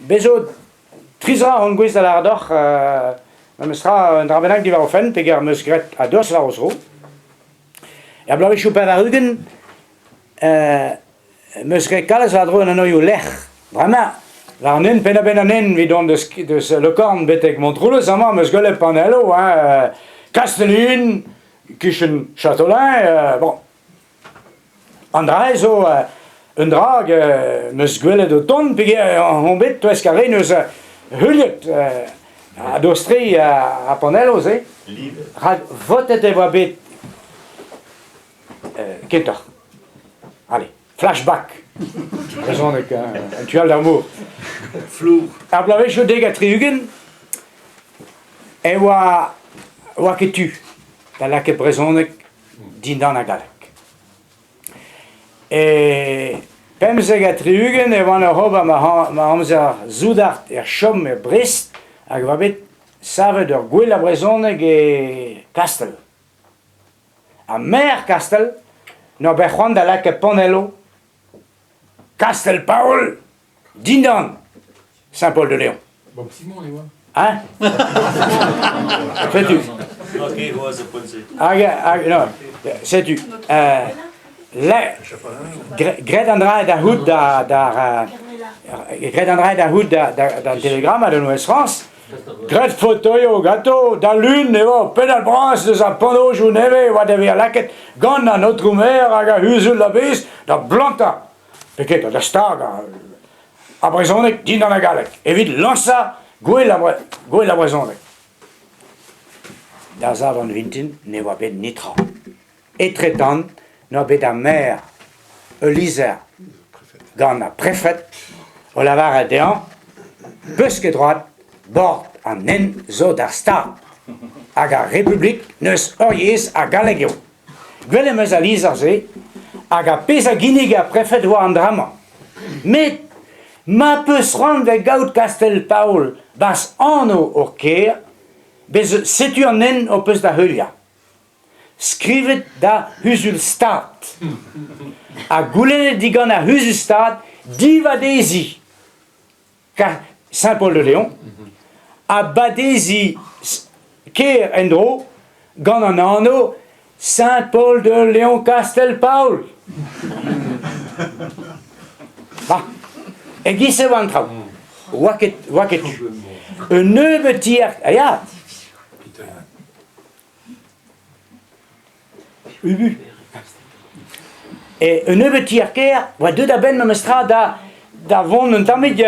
Bez zo tri zra on gouest da lâret deoc'h memestra un dra bennak diwar o fenn peger 'm eus graet a-dost war o zro. Er bloavezhioù 80 'm eus graet kalz war-dro an anvioù lec'h. Bremañ, war an hent penn-da-benn an hent evit dont deus, deus Lokorn betek Montroulez amañ 'm eus gwelet panelloù hein, Kastellin, kichen Châteaulin, bon. An dra-se zo un dra hag 'm eus gwelet o tont peogwir on bet touesk ar re 'neus heuliet a-dost-tre ar panelloù-se. Rak votet e oa bet kentoc'h. Allez, flashback. Brezhoneg, en tu all d'ar mor. Flour. Ar bloavezhioù 70 e oa oa ket tu da lakaat brezhoneg dindan ar galleg. E 75 e oan oc'h ober ma amzer soudard er chom e Brest hag e oa bet savet ur gouel a brezhoneg e Kastell. Ha maer Kastell n'oa bet c'hoant da lakaat panelloù Kastell-Paol dindan Saint-Paul-de-Léon. Bob Simon e oa. Hein Setu. Ok, c'hoazh ar poent-se. Hag, hag, non, setu. Euh, la, graet an dra da c'hoût da, da, graet an dra da c'hoût da, da, d'an Telegram ha da Nouvelle-France. Graet fotoioù ganto, da lun eo pennad bras deus ar pannojoù nevez oa da vezañ lakaet gant an aotrou maer hag ar c'huzul a-bezh da blantañ, pe ket, da stagañ ar brezhoneg dindan ar galleg evit lañsañ gouel ar gouel ar brezhoneg. Da Sadorn vintin ne oa bet netra. Etretant n'oa bet ar maer ul lizher gant ar prefed o lavaret dezhañ 'peus ket droad bord an hent zo d'ar Stad hag ar Republik n'eus ur yezh ha galleg eo. Gwelet em eus al lizher-se hag ar pezh a ginnige ar prefed oa an dra-mañ. Met ma 'peus c'hoant da gaout Kastell-Paol 'barzh anv hor kêr, bez setu an hent ho peus da heuliañ. Skrivet da C'huzul-Stad ha goulennet digant ar C'huzul-Stad divadeziñ Saint-Paul-de-Léon ha badeziñ kêr en-dro gant an anv Saint-Paul-de-Léon-Kastell-Paol. Bah, e-giz e oa an traoù. Oa ket, oa ket tu. Un nebeud tier, ya. Ubu. E un nebeud tier-kêr oa deuet a-benn memestra da da vont un tammig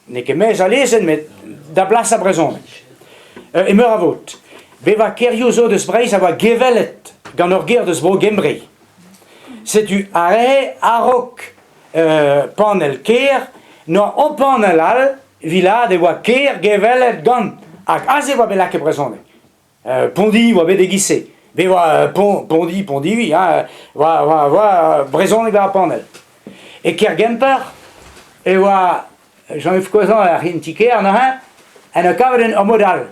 n'eo ket maez a lezenn met da blas ar brezhoneg. E meur a vod. Bevañ kêrioù zo deus Breizh a oa gevellet gant ur gêr deus Bro-Gembre. Setu ar re a-raok panell kêr n'oa ur panell all evit lâret e oa kêr gevellet gant hag aze e oa bet lakaet brezhoneg. Pondi oa bet e-giz-se. Bet oa Pondi, Pondivi, hein, oa, oa, oa brezhoneg war ar panell. E Kêr-Gemper e oa Jean-Yves Coazan ar c'hin ti-kêr neuze, en doa kavet ur mod all.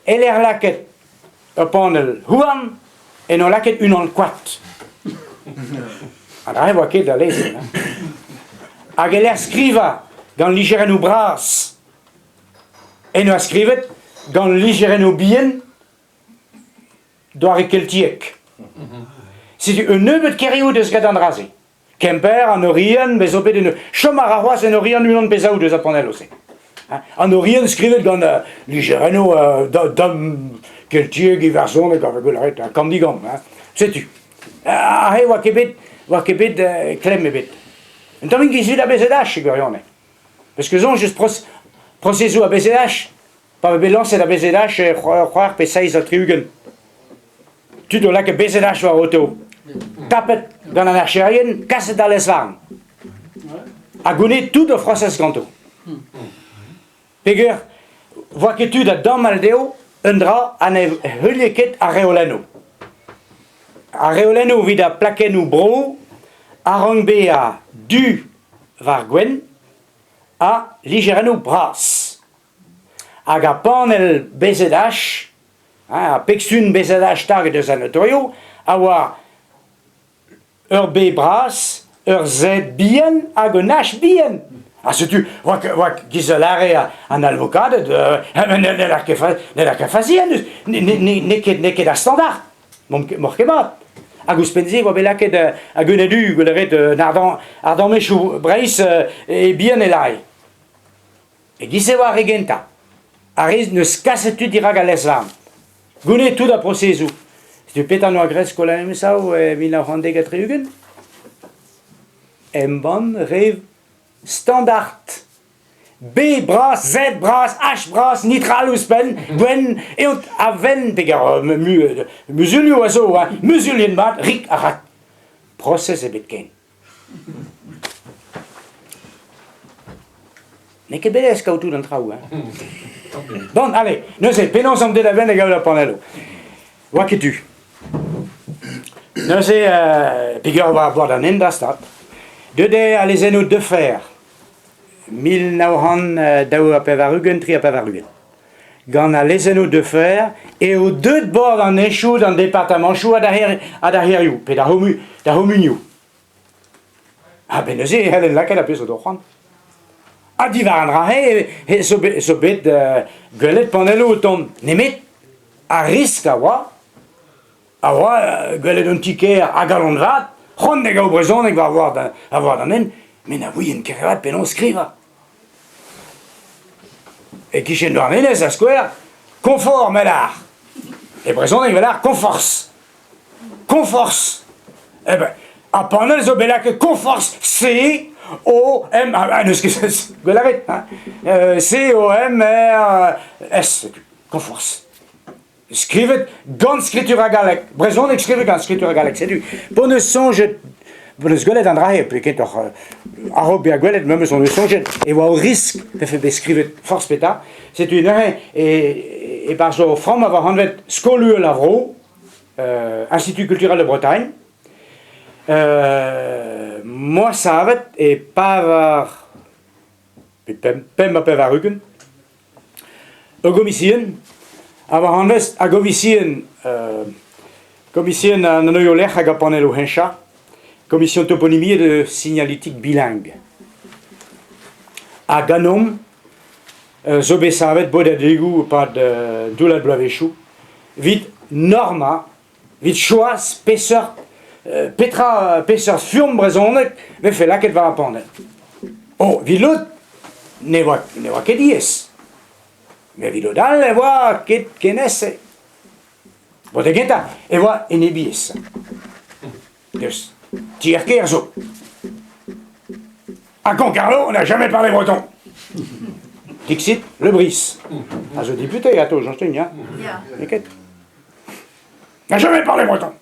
E-lec'h lakaet ur panell houarn, en doa lakaet unan koad. An dra-se 'oa ket da lezenn. Hein. Hag e-lec'h skrivañ gant lizherennoù bras En doa skrivet gant lizherennoù bihan doare keltiek. Setu un nebeud kêrioù deus graet an dra-se. Kemper, an Oriant, bez zo bet un... Chom a ra c'hoazh en Oriant unan pe zaou deus ar panelloù-se. An Oriant skrivet gant lizherennoù damm keltiek, iwerzhoneg, a vez gwell ret, kamm-digamm. Setu. Aze 'oa ket bet, oa ket bet klemm ebet. Un tammig giz da BZH e gwirionez. Parce que soñj eus prosezoù a BZH, pa vez bet lañset a BZH c'hwec'h pe 67. Tud o lakaat BZH war oto. Tapet gant an archerien, kaset da lez-varn. Ha gounit tout o frosez ganto. Peger 'voa ket tu da damall dezho un dra ha ne heulie ket ar reolennoù. Ar reolennoù evit ar plakennoù bro a rank bezañ du war gwenn ha lizherennoù bras. Hag ar panell BZH, ar pegsun BZH taget eus an otoioù, a oa ur B bras, Ur Z bihan hag un H bihan. Ha setu, oa oa giz a lâre an alvokaded, n'heller ket n'heller ket faziañ neuze. N'eo ket n'eo ket ar standard. M'oc'h ket mat. Hag ouzhpenn-se e oa bet lakaet hag un a-du, gwell a ret, un ardant ardamezhioù Breizh e bihan e lâre. E-giz-se e oa ar re gentañ. Ar re 'neus kaset tud dirak al lez-varn. Goude tout ar prosezoù. Setu petra 'noa graet Skol an Emsav e 1970? Embann re standard. B bras, Z bras, H bras, nitral ouzhpenn, gwenn, eot a wenn, peger muzulioù a zo, hein, muzulien mat, rik ha rak. Prosez ebet ken. N'eo ket bet aes kaout tout an traoù. Hein. Bon, allez, neuze, penaos omp deuet a-benn da gaout ar panelloù? Oa ket du. Neuze, peger war bord an hent da stad. Deuet eo al lezennoù Defer, 1982, 83. Gant al lezennoù Defer eo deuet bord an henchoù d'an departamanchoù ha d'ar c'hêrioù, pe d'ar c'homunioù. A-benn neuze e c'hellen lakaat ar pezh o do c'hoant. Ha diwar an dra-se e zo bet, zo bet gwelet panelloù o tont. Nemet ar riskl a oa, a oa gwelet un ti-kêr a galon vat, c'hoant da gaout brezhoneg war bord war an hent, met na ouien ket vat penaos skrivañ. E-kichen Douarnenez, da skouer, Konfort Melar. E brezhoneg Melar, Konforzh. Konforzh. Eh ben, ar panell zo bet lakaet Konforzh C O M ah, n'eus ket gwell a ret, hein. C O M R S Konforzh. Skrivet gant skritur ar galleg. Brezhoneg skrivet gant skritur ar galleg. Setu, p'hon eus soñjet, p'hon eus gwelet an dra-se, pe kentoc'h a-raok bezañ gwelet, memes hon eus soñjet e oa ur risk vefe bet skrivet forzh petra. Setu neuze e-barzh ur framm a oa anvet Skol-Uhel ar Vro, Institut Culturel de Bretagne, moa savet e pevar pe pemp, pemp ha 80 Ur gomision a oa anvet ar gomision komision an anvioù-lec'h hag ar panelloù-henchañ, Commission toponymie et de signalétique bilingue. Ha ganeomp zo bet savet bodadegoù e-pad toullad bloavezhioù evit normañ, evit choaz peseurt petra peseurt furm brezhoneg 'vefe lakaet war ar panell. Oh, evit lod ne oa ne oa ket diaes. Met evit lod all e oa ket ken aes-se. Bon, da gentañ e oa enebiezh. Deus tier-kêr zo. À Concarneau, on n'a jamais parlé breton. Dixit Le Bris. A zo député atao, j'en sais hein. N'eo ket. N'a jamais parlé breton.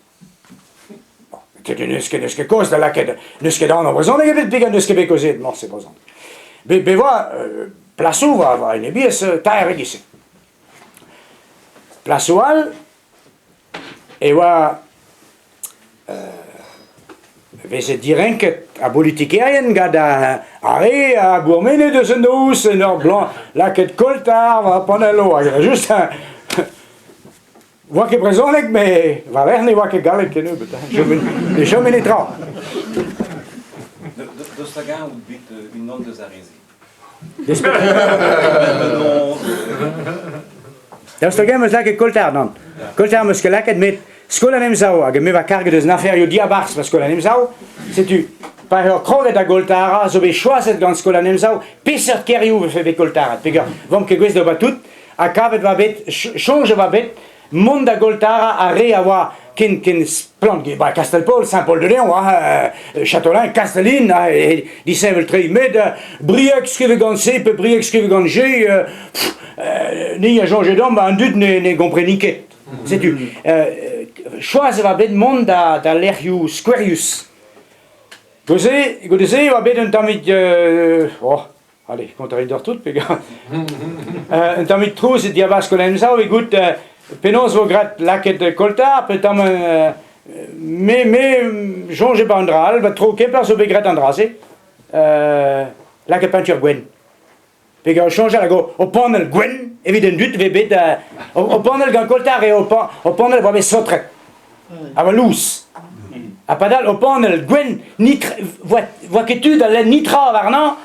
Bon, n'eus ket n'eus ket kaoz da lakaat n'eus ket anv brezhoneg ebet peogwir n'eus ket bet kaozeet morse brezhoneg. Be, be oa plasoù war, war enebiezh taer e-giz-se. Plasoù all e oa e veze direnket ar bolitikerien gant ar re a bourmene deus an noz en ur bloaz lakaet koltar war panelloù hag just 'oa ket brezhoneg met war-lerc'h ne oa ket galleg kennebeut ne chome netra. Deus hag-eñ out bet unan deus ar re-se? Daoust hag-eñ 'm eus lakaet koltar nann. Koltar 'm eus ket lakaet met Skol an Emsav hag me 'oa karget eus an aferioù diabarzh ba Skol an Emsav. Setu pa eo kroget da goltarañ zo bet choazet gant Skol an Emsav peseurt kêrioù 'vefe bet koltaret peogwir 'vomp ket gouest d'ober tout ha kavet 'oa bet soñj e oa bet mont da goltarañ ar re a oa ken ken splann ba Kastell-Paol, Saint-Paul-de-Léon, hein, Châteaulin, Kastellin, hein, disheñvel-tre met Brieg skrivet gant C pe Brieg skrivet gant G, ni a soñje deomp an dud ne ne gompreni ket. Setu, choaz e oa bet mont da, da lec'hioù skouerius. Goude-se, goude-se e oa bet un tammig oh, allez, kontañ a rin deoc'h tout, pe un tammig trouz e diabarzh Skol Emsav e goût penaos vo graet lakaet koltar, petamant me, me soñje ba un dra all, ba tro Kemper zo bet graet an dra-se, lakaet peinture gwenn. Peger soñjal hag ho panell gwenn evit an dud 've bet ho panell gant koltar eo ho panell 'oa bet saotret. A oa lous. Ha padal ho panell gwenn nitra 'voa 'voa ket tu da lenn nitra warnañ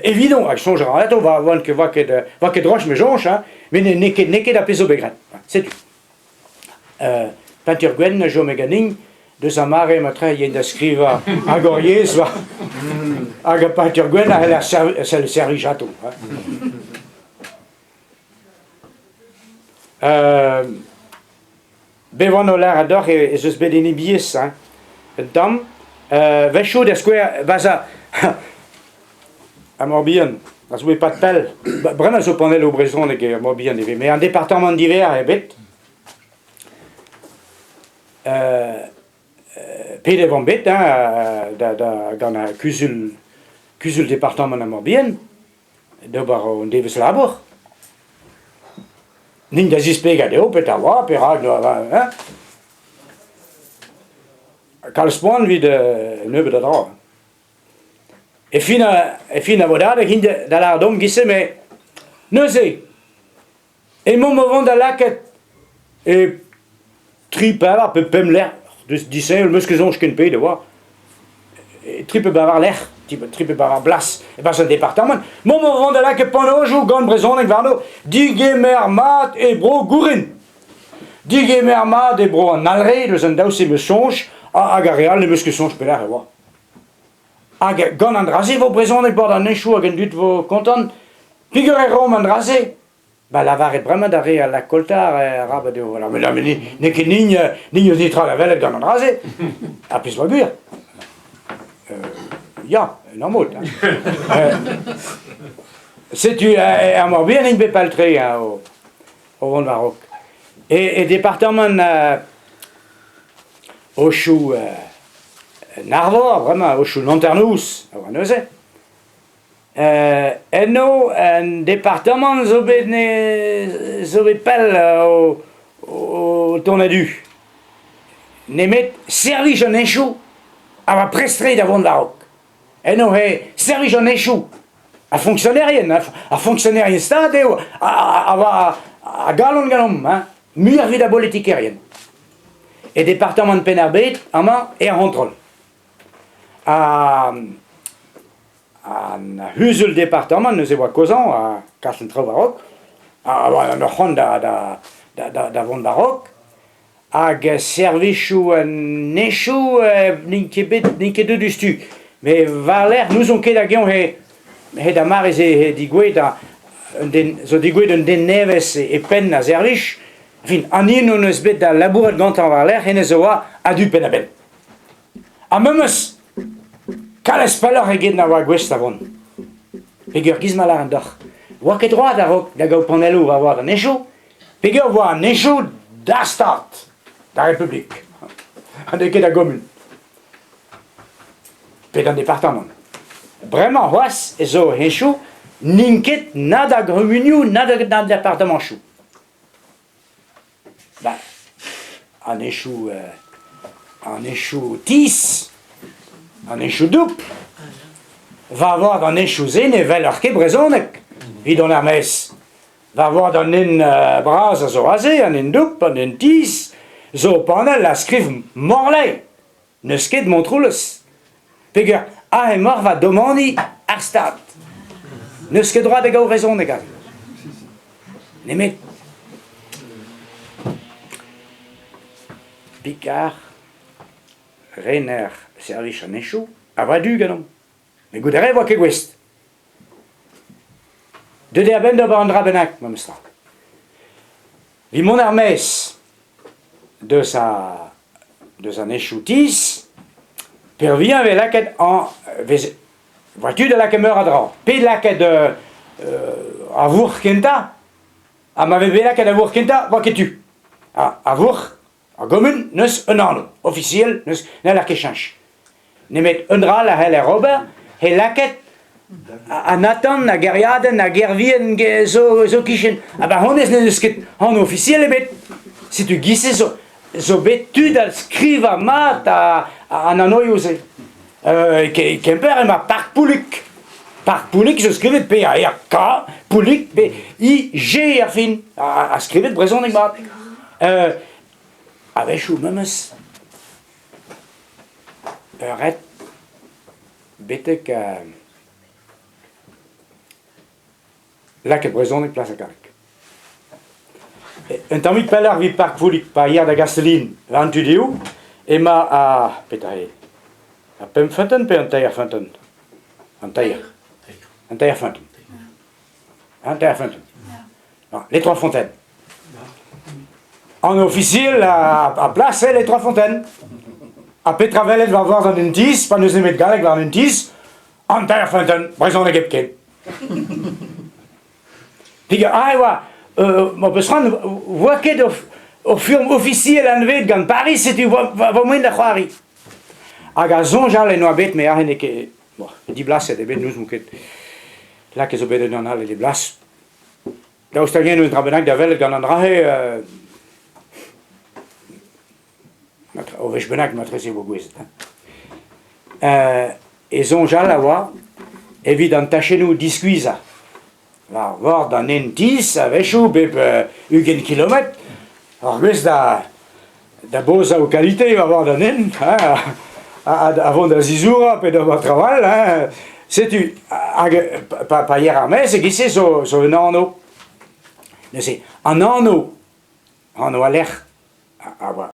evidon hag soñj a ran atav 'oan ket 'oa ket 'oa ket droch me soñj hein met n'eo ket n'eo ket ar pezh zo bet graet. Setu. Peinture gwenn a chome ganin deus ar mare ma tre da skrivañ hag hor yezh war hag ar peinture gwenn a c'heller servij atav. Bet oan o lâret deoc'h ez eus bet enebiezh hein, un tamm. Wechoù da skouer va za ar Morbihan a zo e-pad pell. Bremañ zo panelloù brezhonek er Morbihan ivez, met an departamant divers eo bet. Pedet e oan bet hein, da, da, gant ar kuzul, kuzul departamant ar Morbihan d'ober un devezh labour. N'int da zisplegañ dezho petra oa, perak n'oa hein. Kalz poan evit nebeut a dra. E fin a, e fin a vodadeg int da lâret deomp giz-se, met neuze emaomp o vont da lakaat e tri pevar pe pemp lec'h deus disheñvel 'meus ket soñj ken pet e oa tri pe bevar lec'h tri pe bevar blas e-barzh an departamant 'maomp o vont da lakaat pannojoù gant brezhoneg warno digemer mat e bro Gourin digemer mat e bro an Alre deus an daou-se 'meus soñj hag ar re all ne 'meus ket soñj pelec'h e oa hag gant an dra-se e vo brezhoneg bord an henchoù hag an dud vo kontant peogwir e roomp an dra-se Ba lavaret bremañ d'ar re a lak koltar arabat eo voilà. Mais n'eo ket nin nin eus netra da welet gant an dra-se. Ha pezh oa gwir. Ya, en ur mod. Setu ar Morbihan int bet pell-tre hein, o, o vont war-raok. E, e departamant Ochoù Narvor, bremañ Ochoù Lanternoz a oa neuze. Eno un departamant zo bet ne zo bet pell o o tont a-du. Nemet servij an henchoù a oa prest-tre da vont war-raok. Eno eo servij an henchoù. Ar fonksionerien, ar fonksionerien stad eo a oa a galon ganeomp, hein, muioc'h evit ar bolitikerien. E departamant Penn-ar-Bed, amañ, eo ar c'hontrol. An c'huzul-departamant neuze e oa kozhañ ha kas an traoù war-raok, a oa ur c'hoant da vont war-raok. Hag servijoù an henchoù n'int ket bet n'int ket deuet diouzhtu. Met war-lerc'h n'ouzon ket hag-eñ he da mare-se he digouezhet un den zo digouezhet un den nevez e penn ar servij. Enfin, an hini hon eus bet da labourat gantañ war-lerc'h, hennezh a oa a-du penn-da-benn. Ha memes kalz pelloc'h eget na oa gouest da vont. Peger giz ma lâran deoc'h, 'oa ket droad a-raok da gaout panelloù war war an henchoù, peger 'oa an henchoù d'ar Stad, d'ar Republik, ha n'eo ket da gomun, pe d'an departamant. Bremañ c'hoazh ez zo henchoù n'int ket na da gumunioù na d'an departamanchoù. Ba an henchoù an henchoù tizh, an henchoù doubl. War vord an henchoù-se ne weler ket brezhoneg evit dont er-maez. War vord an hent bras a zo aze, an hent doubl, an hent tizh, zo panell a skriv Morlaix. N'eus ket Montroulez. Peger aze emaoc'h war domani ar Stad. N'eus ket droad da gaout brezhoneg aze. Nemet Picard, rener servij an henchoù, a oa du ganeomp. Met goude e oa ket gouest. Deuet eo a-benn d'ober un dra bennak memes tra. Evit mont er-maez deus a deus an henchoù-tizh peurvuiañ e vez lakaet an vez voa tu da lakaat meur a dra. Pe lakaet ar vourc'h kentañ ha ma vez bet lakaet ar vourc'h kentañ 'oa ket tu. Ar vourc'h, ar gomun n'eus un anv ofisiel n'eus n'heller ket cheñch. Nemet un dra all a c'heller ober, he lakaet an atant, a gêriadenn, a gêr vihan zo, zo kichen. Ha ba honnezh n'en deus ket anv ofisiel ebet. Setu giz-se zo, zo bet tu da skrivañ mat an anvioù-se. Kemper emañ Park Poulig. Park Poulig zo skrivet P-A-R-K, Poulig, P-I-G er fin, ha skrivet brezhoneg mat. A-wechoù memes. Ret betek lakaat brezhoneg plas ar galleg. Un tammig pelloc'h evit Park Voulig, pa ya da Gastellin, war an tu dehou, emañ ar... petra eo? Ar pemp feunteun pe an teir feunteun? An teir. An teir feunteun. An teir feunteun. Les Trois Fontaines. An ofisiel a plas eo Les Trois Fontaines. Ha petra welet war vord an hent-tizh, pa n'eus nemet galleg war an hent-tizh? An teir feunteun, brezhoneg hepken. Diga, ah e oa, ma peus c'hoant, 'oa ket ur furm ofisiel anvet gant Paris, setu 'vo moaien da c'hoari. Hag ar soñj all en doa bet, me aze n'eo ket, bon, diblaset eo bet, n'ouzon ket. Lakaet zo bet unan all en e blas. Daoust hag-eñ un dra bennak da welet gant an dra-se ur wech bennak matreze e vo gouezet. E soñj all a oa evit an tachennoù diskuizhañ. War vord an hent-tizh a-wechoù bep 20 kilometr oc'h gouest da da bozañ ho kalite war vord an hent hein, a vont da zizourañ pe d'ober traoù all hein. Setu hag pa pa yer ar maez e-giz-se zo zo un anv. Neuze an anv, anv al lec'h a oa.